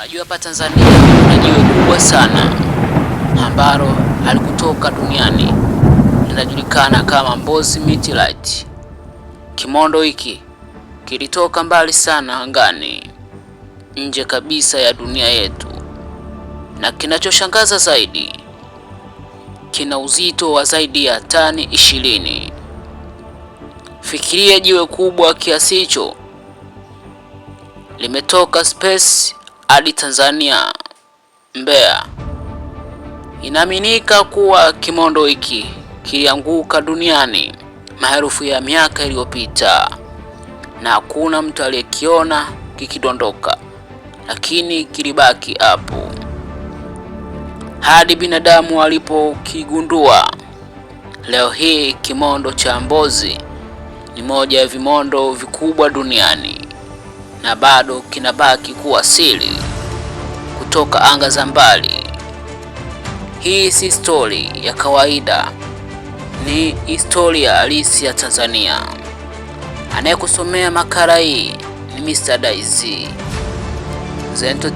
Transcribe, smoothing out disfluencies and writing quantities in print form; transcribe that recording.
Unajua hapa Tanzania kuna jiwe kubwa sana ambalo halikutoka duniani, linajulikana kama Mbozi Meteorite. Kimondo hiki kilitoka mbali sana angani, nje kabisa ya dunia yetu, na kinachoshangaza zaidi, kina uzito wa zaidi ya tani 20. Fikiria jiwe kubwa kiasi hicho limetoka space hadi Tanzania, Mbeya. Inaaminika kuwa kimondo hiki kilianguka duniani maelfu ya miaka iliyopita na hakuna mtu aliyekiona kikidondoka, lakini kilibaki hapo hadi binadamu walipokigundua. Leo hii kimondo cha Mbozi ni moja ya vimondo vikubwa duniani na bado kinabaki kuwa siri kutoka anga za mbali. Hii si stori ya kawaida, ni historia halisi ya Tanzania. Anayekusomea makala hii ni Mr. Daisy Zento.